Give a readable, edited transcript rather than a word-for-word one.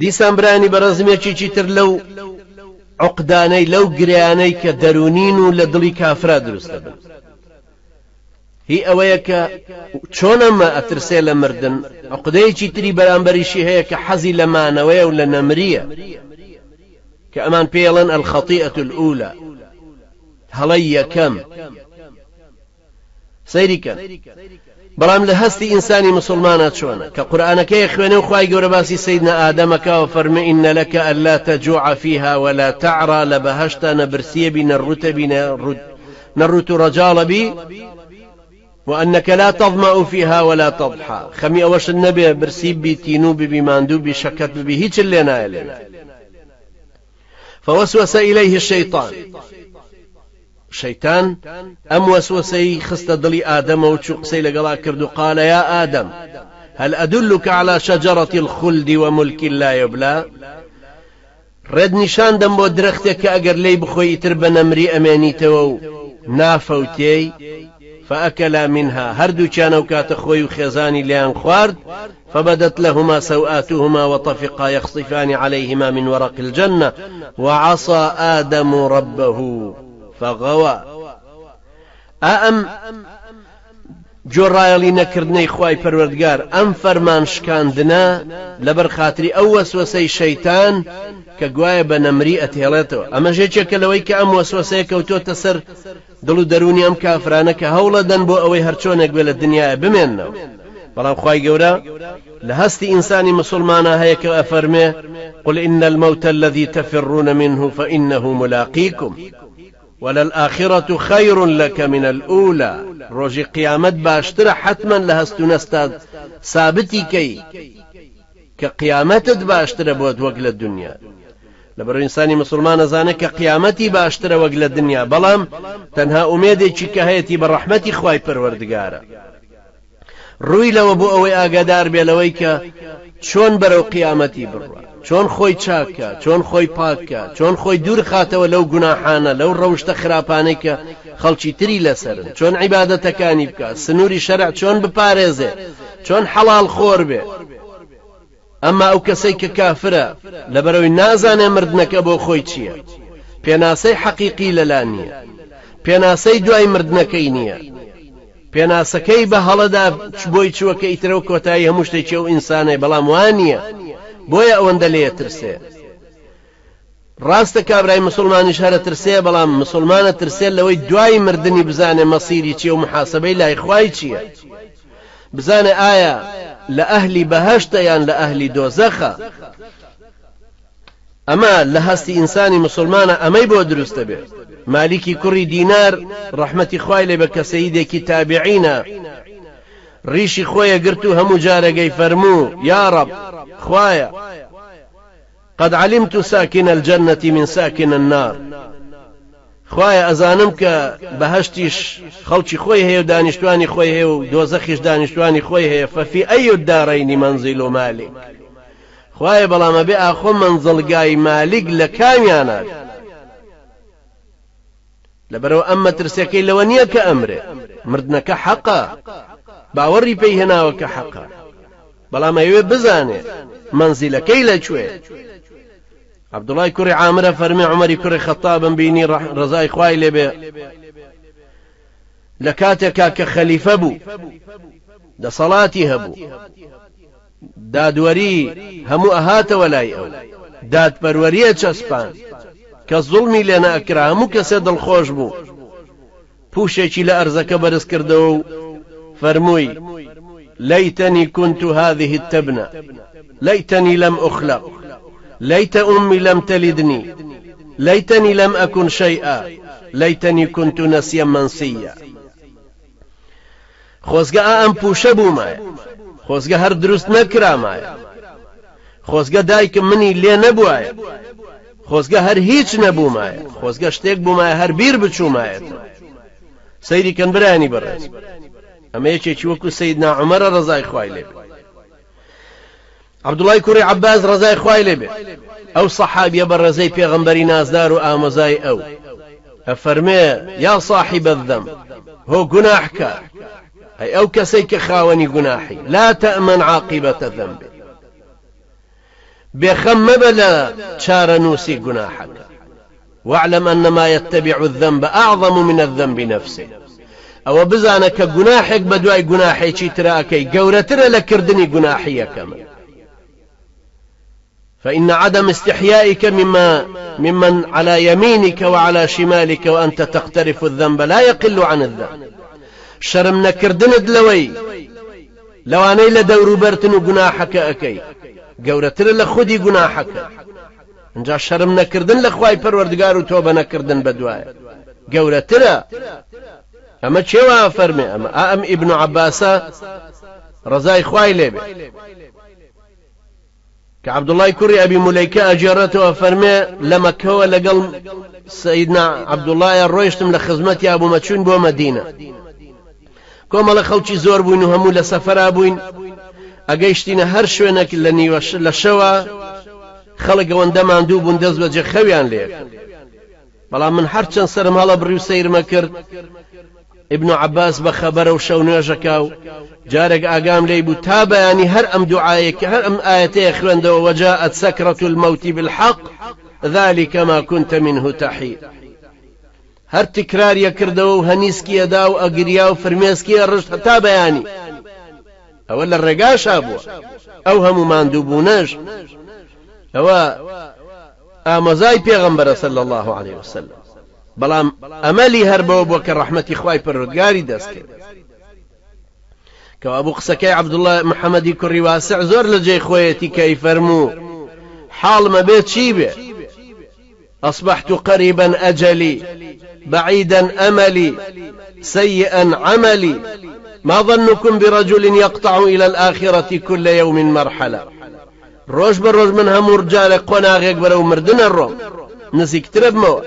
دیسان برایانی بەڕێزم یەکێکی تر لەو عقدانەی لەو گرێیانەی کە دەروونین و لە دڵی کافرا دروست دەبن هی ئەوەیە کە چۆن ئەمە ئەترسێ لە مردن عقدەیەکی تری بەرامبەریشی هەیە کە حەزی لە مانەوەیە و لە نەمریە کە ئەمان پێڵەن الخطیئة الأولى هەڵەی یەکەم سەیری کەن بەڵام لە هەستی ئینسانی مسلمانە چۆنە کە قورآانەکەی خوێنێ و خوای گەورە باسی سیدنا ئادەمەکە و فەرمی إن لك ألا تجوع فيها ولا تعرى لە بەهەشتا نە برسیە بی نە ڕوتە بی نە ڕوت و ڕەجاڵە بی وأنك لا تظمأ فيها ولا تضحى خەمی ئەوەشت نەبێ برسی بی تینوو ببی ماندوو بی شەکەت ببی هیچت لێ نایە لێ فوسوس إليه الشيطان شەیتان ئەم وەسوەسەی خستە دڵی ئادەمەوە چوو قسەی لەگەڵا کرد و قال یا آدم هل أدلك على شجرة الخلد وملك لا يبلى ڕێت نیشان دەم بۆ درەختێک کە ئەگەر لێی بخۆی ئیتر بە نەمری ئەمێنیتەوە و نافەوتێی فأكلا منها هەردووکیان ئەو کاتە خۆی و خێزانی لێیان خوارد فبدت لهما سوآتهما وطفقا يخصفان عليهما من ورق الجنة وعصى آدم ربه فغوى ئا ئەم گوێڕایەڵی نەکردنەی خوای پەروەردگار ئەم فەرمان شکاندنە لەبەر خاتری ئەو وەسوەسەی شەیتان کە گوایە بە نەمری ئەتهێڵێتەوە ئەمەش یەکێکە لەوەی کە ئەم وەسوەسەیە کەوتۆتە سەر دڵ و دەروونی ئەم کافرانە کە هەوڵەدەن بۆ ئەوەی هەرچۆنێک بێ لە دنیاە بمێننەوە بەڵام خوای گەورە لە هەستی ئینسانی مسلمانە هەیە کە ئەفەرمێ قل إن الموت الذي تفرون منه فإنه ملاقيكم وللآخرة خير لك من الأولى ڕۆژی قیامەت باشترە حەتمەن لە هەست و نەستا سابتی کەی کە قیامەتت باشترە بۆت وەک لە دنیا لەبەر ئینسانی مسلمان ئەزانێت کە قیامەتی باشترە وەک لە دنیا بەڵام تەنها ئومێدێکی کە هەیەتی بە ڕەحمەتی خوای پەروەردگارە ڕووی لەوە بۆ ئەوەی ئاگادار بێ لەوەی کە چۆن بەرەو قیامەتی بڕوا چۆن خۆی چاکە چۆن خۆی پاکە چۆن خۆی دوور خاتەوە لەو گوناحانە لەو ڕەوشتە خراپانەی کە خەڵکی تری لەسەرن چۆن عیبادەتەکانی بکە سنووری شەرع چۆن بپارێزێ چۆن حەڵاڵ خۆر بێ ئەمما ئەو کەسەی کە کافرە لەبەرئەوەی نازانێ مردنەکە بۆ خۆی چییە، پێناسەی حەقیقی لەلا نییە، پێناسەی دوای مردنەکەی نییە، پێناسەکەی بە هەڵەدا بۆی چووە کە ئیتر ئەو کۆتایی هەموو شتێکی ئەو ئینسانەیە، بەڵام وا نییە، بۆیە ئەوەندە لێ ترسێ. ڕاستە کابرای مسوڵمانیش هەر ئەترسێ بەڵام مسوڵمان ئەترسێ لەوەی دوای مردنی بزانێ مەسیری چیە و محاسەبەی لای خوای چیە بزانێ ئایا لە ئەهلی بەهەشتە یان لە ئەهلی دۆزەخە ئەمە لە هەستی ئینسانی مسلمانە ئەمەی بۆ دروستە بێ مالیکی کوڕی دینار ڕەحمەتی خوای لێ بە کە سەیدێکی تابعینە ڕیشی خۆیە گرت و هەموو جارەگەی فەرموو یا ڕەب خوایە قد علمت ساکن الجنة من ساکن النار خوایە ئەزانم کە بەهەشتیش خەڵکی خۆی هەیە و دانیشتوانی خۆی هەیە و دۆزەخیش دانیشتوانی خۆی هەیە ففی ئەی الدارین منزل مالک خوایە بەڵام ئەبێ ئاخۆ مەنزڵگای مالیک لە کامیانە لەبەرئەوە ئەم مەترسیەکەی لەوە نییە کە ئەمرێ، مردنەکە حەقە، باوەڕی پێی هێناوە کە حەقە، بەڵام ئەیەوێ بزانێ مەنزیلەکەی لە کوێ. عەبدوڵای کوڕی عامرە فەرمی عومەری کوڕی خەتابم بینی ڕەزای خوای لێبێ لە کاتێکا کە خەلیفە بوو دەسەڵاتی هەبوو دادوەری هەموو ئەهاتەوە لای ئەو، دادپەروەری ئەچەسپاند، کەس زوڵمی لێ نەئەکرا، هەموو کەسێ دڵخۆش بوو. پووشێکی لە ئەرزەکە بەرز کردەوە و فەرمووی، لەیتەنی کونت هذه التبنە، لەیتەنی لەم ئوخلەق، لەیتە ئوممی لەم تەلیدنی، لەیتەنی لەم ئەکون شەیئا، لەیتەنی کونت نەسیا مەنسییا. خۆزگە ئا ئەم پوشە بوومایە خۆزگە هەر دروست نەکرامایە خۆزگە دایکم منی لێ نەبوایە خۆزگە هەر هیچ نەبوومایە خۆزگە شتێک بوومایە هەر بیر بچوومایەتەوە سەیری کەن برایانی بەڕێز ئەمە یەکێکی وەکو سەیدنا عومەرە ڕەزای خوای لێ بێ عەبدوڵای کوڕی عەباس ڕەزای خوای لێ بێ ئەو سەحابیە بەڕێزەی پێغەمبەری نازدار و ئامۆزای ئەو ئەفەرمێ یا صاحب الذنب هۆ گوناحکار ئەی ئەو کەسەی کە خاوەنی گوناحی لا تأمن عاقبة ذنبك. بێخەم مەبە لە چارەنووسی گوناحەکە. واعلم أن ما يتبع الذنب أعظم من الذنب نفسه ئەوە بزانە کە گوناحێک بە دوای گوناحێکی ترا ئەکەی گەورەترە لە کردنی گوناحی یەکەم. فإن عدم استحيائك مما ممن على يمينك وعلى شمالك وأنت تقترف الذنب لا يقل عن الذنب شەرم نەکردنت لەوەی لەوانەی لە دەوروبەرتن و گوناحەکە ئەکەی گەورەترە لە خودی گوناحەکە ئینجا شەرم نەکردن لە خوای پەروەردگار و تۆبە نەکردن بەدوایە گەورەترە ئەمە کێ وا فەرمێ ئەمە ئەم ئیبن عەباسە ڕەزای خوای لێبێ کە عەبدوڵای کوڕی ئەبی مولەیکە ئەگێڕێتەوە فەرمێ لە مەکەوە لەگەڵ سەیدنا عەبدوڵایە ڕۆیشتم لە خزمەتیا بوومە چوین بۆ مەدینە کۆمەڵە خەڵکی زۆر بووین و هەموو لە سەفەرا بووین ئەگەیشتینە هەر شوێنێک لە نیوە لە شەوە خەڵک ئەوەندە ماندوو بوون دەست بەجێ خەویان لێکرد بەڵام من هەرچەند سەرم هەڵەبڕی و سەیرمە کرد ابن عباس بە خەبەرە و شەو نوێژەکا و جارێک ئاگام لێی بوو تا بەیانی هەر ئەم دوعایەک هەر ئەم ئاەتەیە خوێندەوە وجاءت سكرة الموت بالحق ذلك ما كنت منه تحيد هەر تکراری ئەکردەوە و هەنیسکی ئەدا و ئەگریا و فرمێسکی ئەڕشت هەتا بەیانی. ئەوە لە ڕێگاشا بووە. ئەو هەموو ماندووبوونەش ئەوە ئامۆزای پێغەمبەرە صلی اللە علیه وسلم. بەڵام ئەمەلی هەر بەوە بووە کە ڕەحمەتی خوای پەروەردگاری دەست کەوێت. کەوابوو قسەکەی عەبدوڵڵا محەمەدی کوڕی واسع زۆر لە جێی خۆیەتی کە ئەیفەرموو حاڵم ئەبێ چی بێ؟ اصبحت قریبا اجلی بعیدا املی سیئا عملی ما ظنکم برجل یقطع الی الاخرة کل یوم مرحلە ڕۆژ بە ڕۆژ من هەموو جارێک قۆناغێک بەرەو مردن ئەڕۆم نزیکترە بمەوە.